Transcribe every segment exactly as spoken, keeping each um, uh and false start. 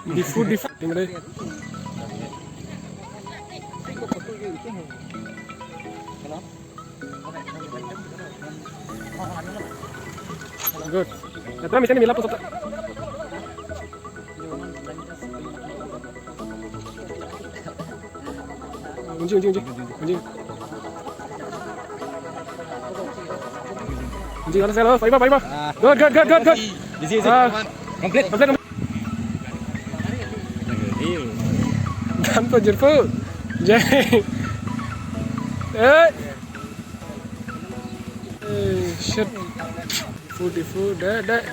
Diphu, Diphu. Tinggal deh. Good. Atra mesen mila pusat. Unji, unji, unji. Unji. Unji, alas, alas, paiba, paiba. Ah. Good, good, good, good, good. Easy, easy. Ah. Complete. Complete, complete. Dan po, Jirpo. Jai. Eh. Eh, shit. Diphu, Diphu, deh, deh.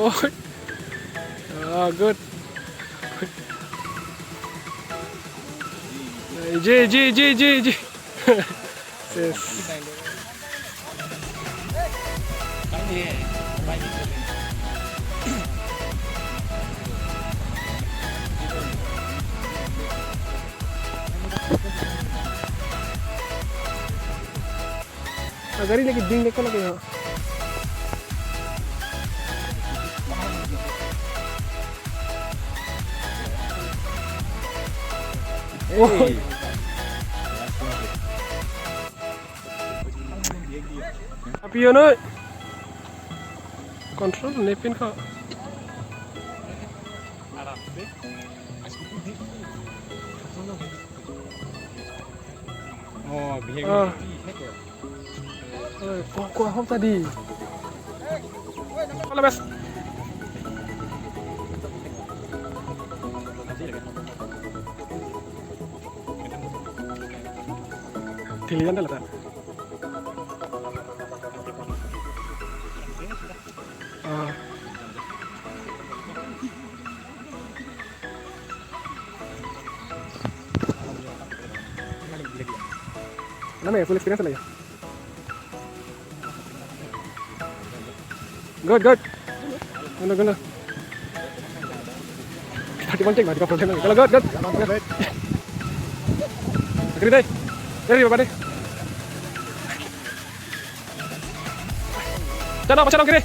Oh. Ah, good. Eh, Ji, Ji, Ji, Ji, Ji. Yes. Ah, gari lagi ding deko lagi ya. Oh. Hey. Api yo noi. Control nepin ko. Oh, behavior. Ah. Oi, ko, ko ahok tadi. All the best. Thili jan dala ta. Ah. Mana ya, full experience lagi. Good, good. Guna, guna. Thirty one take, mati problem lagi. Kalau good, good. Agree deh. Dari bapak deh. Chalo, chalo, kiri.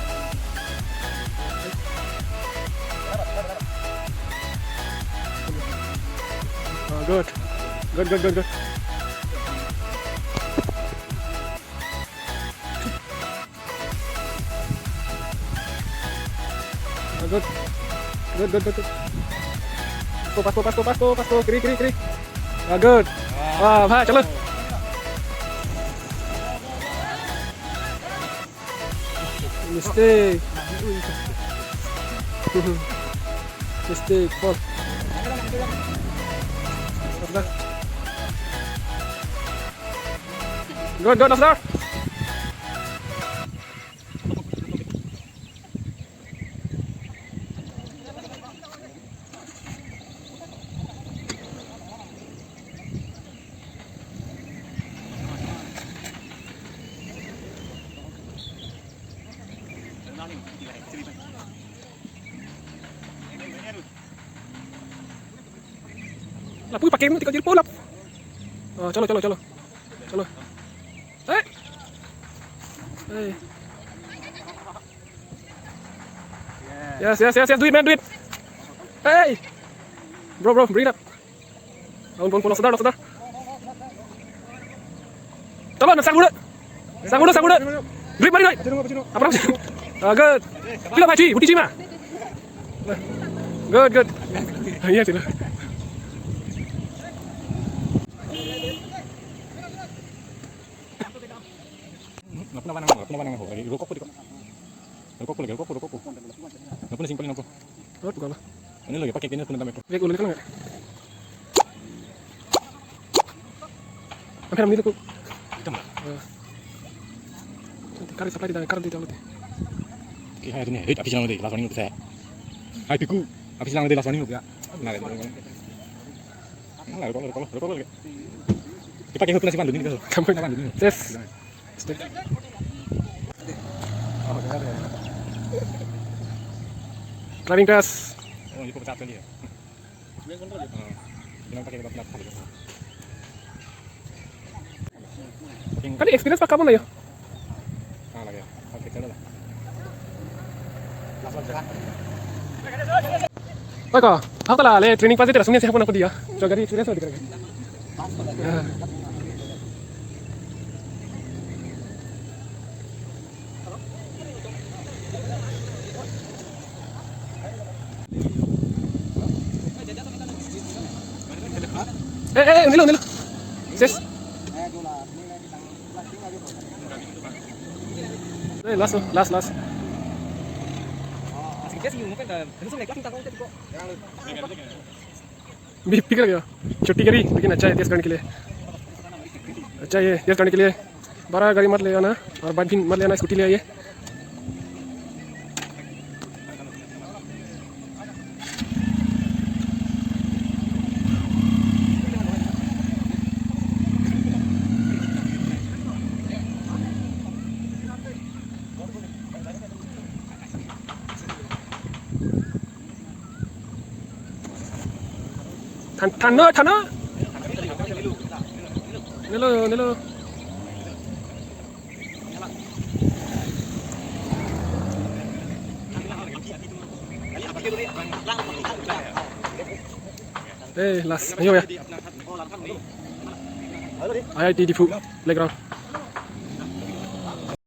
Oh, good. Good, good, good, good. Oh, good. Good, good, good, good. Pass po, pass po, pass po, pass po, pass po. Kiri, kiri, kiri. Ah, good. Ah, bhai, chalo. Mistake. Mistake, foul. Good, good, Nasdar. Lapu pakai mo, tika jirpo lap. Oh, chalo, chalo, chalo. Chalo. Eh. Eh. Yes, yes, yes, yes, do it, man, do it. Hey. Bro, bro, bring it up. Aun, pon, pon, Nasdar, Nasdar. Chalo, na, sang gude. Sang gude, sang gude. Drip mari noi. Apa? Ah, good. Pilo bhaiji, buti ji ma. Good, good. Iya, sila. Lapu nang, lapu nang, rokok ko, rokok ko, rokok ko. Lapu na simple nang ko. Rot gala. Ini lagi pakai ini pun kami. Vek ulun kan nggak? Apa namanya itu? Hitam lah. Eh. Nanti karet supply di tangan, karet di tangan. Oke, hai, ini, hei, api silang deh, last warning saya. Hai, Piku, api silang deh, last warning ya. Nah, nah, rokok, rokok, rokok, rokok. Kita kayak punya si Pandu ini kan. Kamu Pandu ini. Yes. Stay. Driving test. Oh, ini pecat kan dia. Bilang pakai lima belas kali. Kan experience pa kamu na ya? Ah, lagi ya. Oke, chalo lah. Langsung jalan. Oi ko, Ako tala le training pa je tera sungni se hapo na podi ya. So gari experience ho dikha. Eh, eh, eh, nilo, nilo. Ses. Eh, last, last, last. भी पिक लगे। छोटी गाड़ी, लेकिन अच्छा है तेज करने के लिए। अच्छा है तेज करने के लिए। बड़ा गाड़ी मत ले आना और बाइक भी मत ले आना, स्कूटी ले आइए। Than, than no, than no. Nelo, nelo. Eh, last. Ayo ya. I I T Diphu playground.